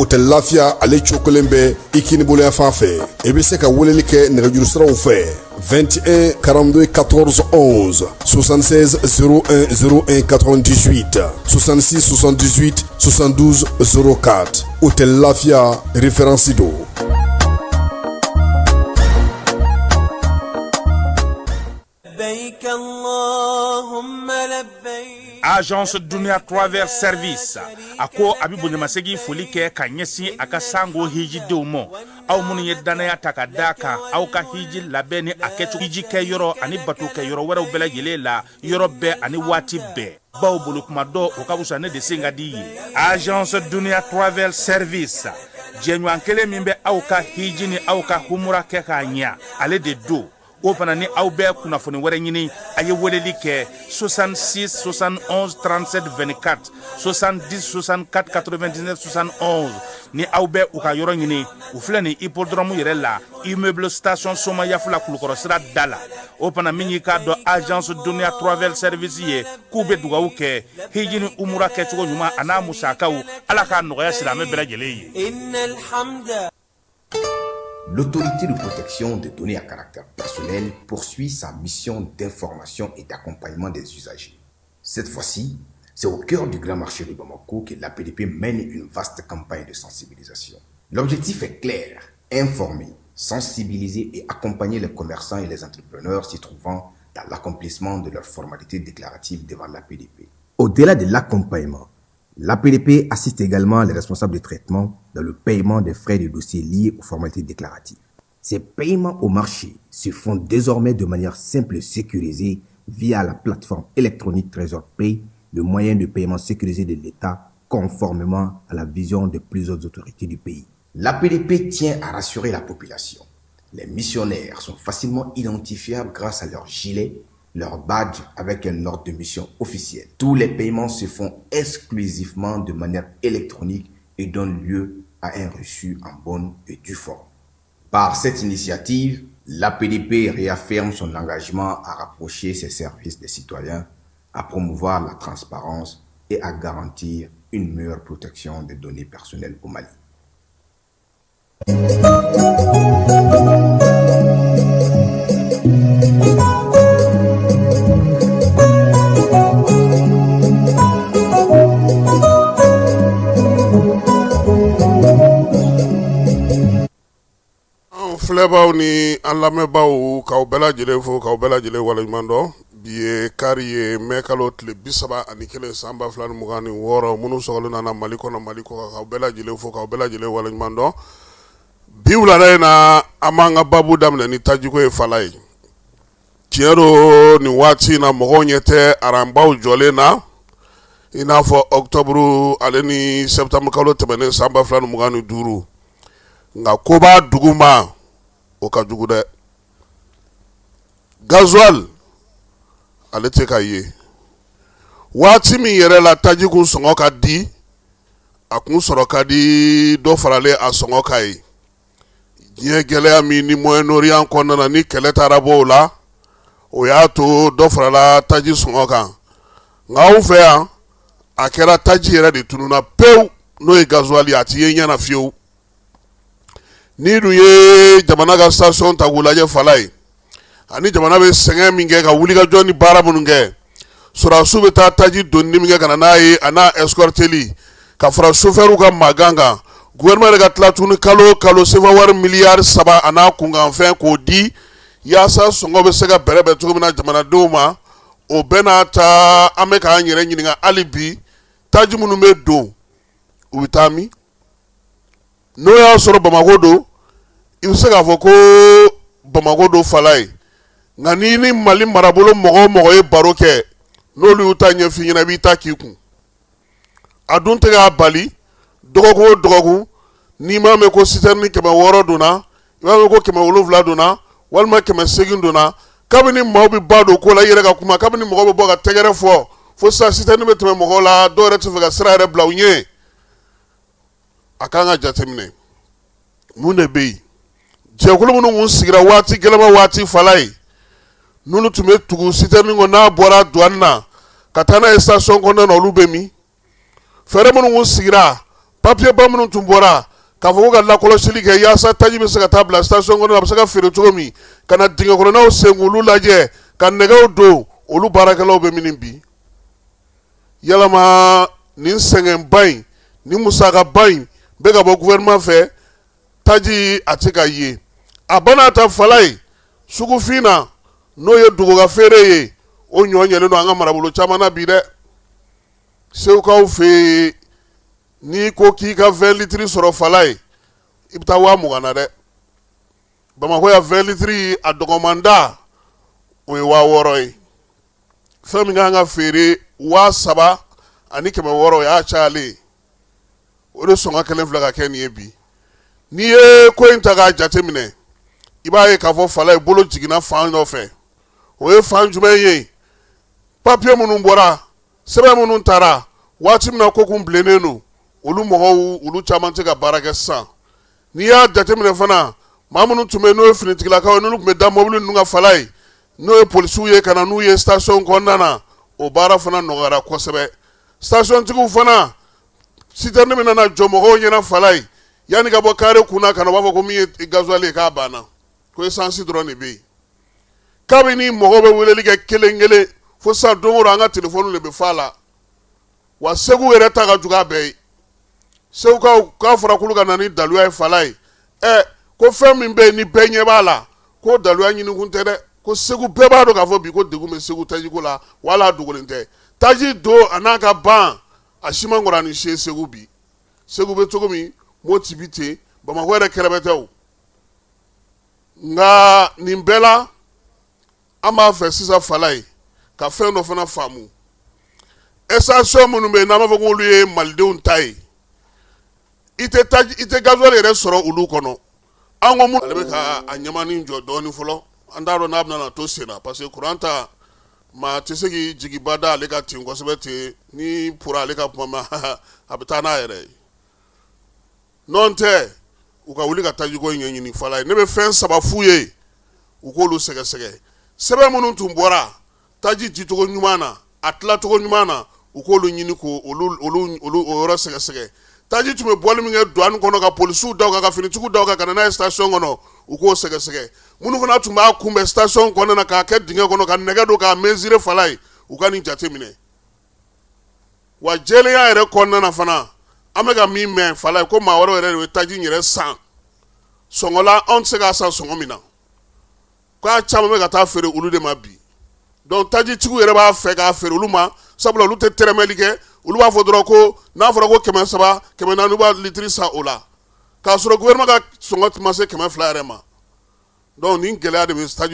Hôtel Lafiya, ale cokolen bɛ i kinibolo fan fɛ. I bɛ se ka weleli kɛ nɛgɛjuru siraw fɛ: 21 42 14 11, 76 01 01 98, 66 78 72 04. Hôtel Lafiya, référence don. Agence Dunia Travel Service a ko a bɛ bonyamasegin foli kɛ ka ɲɛsin a ka sango hijidenw ma, aw minnu ye dannaya ta ka da kan aw ka hiji labɛn ni a kɛcogo, hiji kɛ yɔrɔ ani bato kɛ yɔrɔ wɛrɛw bɛɛ lajɛlen la, yɔrɔ bɛɛ ani waati bɛɛ, baw bolo kuma dɔ o ka fisa ne de sen ka di ye. Agence Dunia Travel Service, jɛɲɔgɔn kelen min bɛ aw ka hiji ni aw ka humura kɛ k'a ɲɛ, ale de don. O fana ni aw bɛ kunnafoni wɛrɛ ɲini, a ye weleli kɛ 66 71 37 24, 70 64 99 71. Ni aw bɛ u ka yɔrɔ ɲini, u filɛ nin hippodrome yɛrɛ la, immeuble station Somayafula, Kulukɔrɔ sira da la. O fana min y'i k'a dɔn Agence Dunia Travel Service ye, k'u bɛ dugawu kɛ hiji ni umura kɛcogo ɲuman a n'a musakaw, Ala k'a nɔgɔya silamɛ bɛɛ lajɛlen ye. L'autorité de protection des données à caractère personnel poursuit sa mission d'information et d'accompagnement des usagers. Cette fois-ci, c'est au cœur du grand marché de Bamako que l'APDP mène une vaste campagne de sensibilisation. L'objectif est clair: informer, sensibiliser et accompagner les commerçants et les entrepreneurs s'y trouvant dans l'accomplissement de leurs formalités déclaratives devant l'APDP. Au-delà de l'accompagnement, l'APDP assiste également les responsables de traitement dans le paiement des frais de dossier liés aux formalités déclaratives. Ces paiements au marché se font désormais de manière simple et sécurisée via la plateforme électronique Trésor Pay, le moyen de paiement sécurisé de l'État, conformément à la vision de plusieurs autorités du pays. L'APDP tient à rassurer la population. Les missionnaires sont facilement identifiables grâce à leur gilet, leur badge avec un ordre de mission officiel. Tous les paiements se font exclusivement de manière électronique et donnent lieu à un reçu en bonne et due forme. Par cette initiative, l'APDP réaffirme son engagement à rapprocher ses services des citoyens, à promouvoir la transparence et à garantir une meilleure protection des données personnelles au Mali. An filɛbaw ni an lamɛnbaaw, k'aw bɛɛ lajɛlen fo, k'aw bɛɛ lajɛlen waleɲuman dɔn. Bi ye kari ye, mɛ kalo tile 31 san 2026. Minnu sɔgɔlen nana Mali kɔnɔ, Mali kɔ, k'aw bɛɛ lajɛlen fo, k'aw bɛɛ lajɛlen waleɲuman dɔn. Bi wulada in na, an b'an ka baabu daminɛ ni tajiko ye. Fala ye, tiɲɛ don, nin waati in na mɔgɔw ɲɛ tɛ aranbaw jɔlen na i n'a fɔ octobre ale ni septembre kalo tɛmɛnen san 2025. Nka ko b'a duguma, o ka jugu dɛ. Gasoil, ale tɛ ka ye. Waati min yɛrɛ la taji kun sɔngɔ ka di, a kun sɔrɔ ka di, dɔ faralen a sɔngɔ kan ye. Diɲɛ gɛlɛya min ni Moyen-Orient kɔnɔna na, ni kɛlɛ taara bɔ o la, o y'a to dɔ farala taji sɔngɔ kan. Nka anw fɛ yan, a kɛra taji yɛrɛ de tununna pewu, n'o ye gasoil ye, a tɛ ye ɲɛ na fiyewu. N'i dun ye jamana ka station ta k'u lajɛ, fala ye, ani jamana bɛ sɛgɛn min kɛ ka wulikajɔ ni baara minnu kɛ, sɔrɔdasiw bɛ taa taji donni min kɛ ka na n'a ye, a n'a escorteli, ka fara chauffeur ka magan kan, gouvernement yɛrɛ ka tila tuguni kalo o kalo sefa wari miliyari 3 a n'a kunkanfɛn k'o di yaasa sɔngɔ bɛ se ka bɛrɛbɛn cogo min na jamanadenw ma. O bɛɛ n'a ta, an bɛ k'an yɛrɛ ɲininka hali bi, taji minnu bɛ don, u bɛ taa min? N'o y'a sɔrɔ Bamakɔ don, i bɛ se k'a fɔ ko Bamakɔ don, fala ye. Nka n'i ni Mali marabolo mɔgɔ o mɔgɔ ye baro kɛ, n'olu y'u ta ɲɛf'i ɲɛna, i b'i ta k'i kun. A dun tɛ k'a bali dɔgɔkun o dɔgɔkun, n'i m'a mɛn ko citerne 600 donna, i b'a mɛn ko 700 donna, walima 800 donna. Kabini maaw bɛ ba don ko la, i yɛrɛ ka kuma, kabini mɔgɔw bɛ bɔ ka tɛgɛrɛ fɔ, fo sisan citerne bɛ tɛmɛ mɔgɔw la, dɔw yɛrɛ tɛ fɛ ka sira yɛrɛ bila u ɲɛ. A kan ka jateminɛ mun de bɛ yen. Jɛkulu minnu kun sigira waati gɛlɛma waati, fala ye, n'olu tun bɛ tugu citerne kɔ n'a bɔra douane na ka taa n'a ye station kɔnɔna na, olu bɛ min? Fɛɛrɛ minnu kun sigira Papiye ba minnu tun bɔra k'a fɔ ko ka lakɔlɔsili kɛ yaasa taji bɛ se ka taa bila station kɔnɔ, a bɛ se ka feere cogo min, ka na dingɛ kɔnɔnaw sen k'olu lajɛ, ka nɛgɛw don, olu baarakɛlaw bɛ min bi? Yalama nin sɛgɛnba in, nin musakaba in bɛ ka bɔ gouvernement fɛ, taji a tɛ ka ye. A bana ta fala ye sugufin na, n'o ye duguka feere ye, o ɲɔ ɲɛlen don an ka marabolo caman na bi dɛ. Segukaw fɛ yen, n'i ko k'i ka 20 litres sɔrɔ fala ye, i bɛ taa 20,000 na dɛ. Bamakɔ yan, 20 litres a dɔgɔmanda o ye 6,000 ye. Fɛn min kan ka feere 3600, o y'a cayalen ye. O de sɔngɔ kelen filɛ ka kɛ nin ye bi. N'i ye ko in ta k'a jateminɛ, i b'a ye k'a fɔ fala ye bolo jiginna fan dɔ fɛ. O ye fan jumɛn ye? Papiye minnu bɔra, sɛbɛn minnu taara waati min na, ko kun bilennen don, olu mɔgɔw, olu caman tɛ ka baara kɛ sisan. N'i y'a jateminɛ fana, maa minnu tun bɛ yen, n'o ye finitigilakaw ye, n'olu tun bɛ da mobili ninnu kan fala ye, n'o ye polisiw ye, ka na n'u ye station kɔnɔna na, o baara fana nɔgɔyara kosɛbɛ. Stationtigiw fana, citerne min nana jɔ mɔgɔw ɲɛna fala ye, yanni ka bɔ kare kun na ka na, u b'a fɔ ko min ye gasoil ye, k'a banna, ko essence dɔrɔn de bɛ yen. Kabini mɔgɔw bɛ weleli kɛ kelen kelen fo sisan, don o don an ka telefɔni de bɛ fa la. Wa Segu yɛrɛ ta ka jugu a bɛɛ ye. Segukaw k'a fɔra k'olu ka na ni daluya ye fala ye. Ɛ, ko fɛn min bɛ yen ni bɛɛ ɲɛ b'a la, ko daluya ɲinikun tɛ dɛ. Ko Segu bɛɛ b'a dɔn k'a fɔ bi ko degun bɛ Segu tajiko la, wala a dogolen tɛ. Taji don a n'a ka ban, a si man kɔrɔ ni si ye Segu bi. Segu bɛ cogo min, Moti bi ten, Bamakɔ yɛrɛ kɛrɛfɛ tɛ o. Nka nin bɛɛ la, an b'a fɛ sisan fala ye ka fɛn dɔ fana faamu. Station minnu bɛ yen, n'an b'a fɔ k'olu ye malidenw ta ye, i tɛ taji, i tɛ gasoil yɛrɛ sɔrɔ olu kɔnɔ. An ko ale bɛ ka a ɲamani jɔ dɔɔnin fɔlɔ. An t'a dɔn n'a bɛna to sen na, parce que kuran ta, maa tɛ se k'i jigiba da ale ka ten kosɛbɛ ten. Ni pura ale ka kuma ma, a bɛ taa n'a yɛrɛ ye. Nɔn tɛ, u ka wuli ka tajiko in ɲɛɲini fala ye. Ne bɛ fɛn saba f'u ye, u k'olu sɛgɛsɛgɛ. Sɛbɛn minnu tun bɔra taji dicogo ɲuman na, a tilacogo ɲuman na, u k'olu ɲini k'o olu olu olu o yɔrɔ sɛgɛsɛgɛ. Taji tun bɛ bɔli min kɛ douane kɔnɔ, ka polisiw da o kan, ka finitigiw da o kan, ka na n'a ye station kɔnɔ, u k'o sɛgɛsɛgɛ. Minnu fana tun b'a kunbɛn station kɔnɔna na, k'a kɛ dingɛ kɔnɔ, ka nɛgɛ don k'a mesurer fala ye, u ka nin jate minɛ. Wa jɛlenya yɛrɛ kɔnɔna na fana, an bɛ ka min mɛn fala ye, ko maa wɛrɛw yɛrɛ de bɛ taji in yɛrɛ san sɔngɔ la, anw tɛ se k'a san sɔngɔ min na, k'a caman bɛ ka taa feere olu de ma bi. Donc tajitigiw yɛrɛ b'a fɛ k'a feere olu ma, sabula olu tɛ tɛrɛmɛli kɛ. Olu b'a fɔ dɔrɔn ko n'a fɔra ko 300, 400, b'a litiri san o la, k'a sɔrɔ gouvernement ka sɔngɔ tun ma se 200 yɛrɛ ma. Donc nin gɛlɛya de bɛ taji.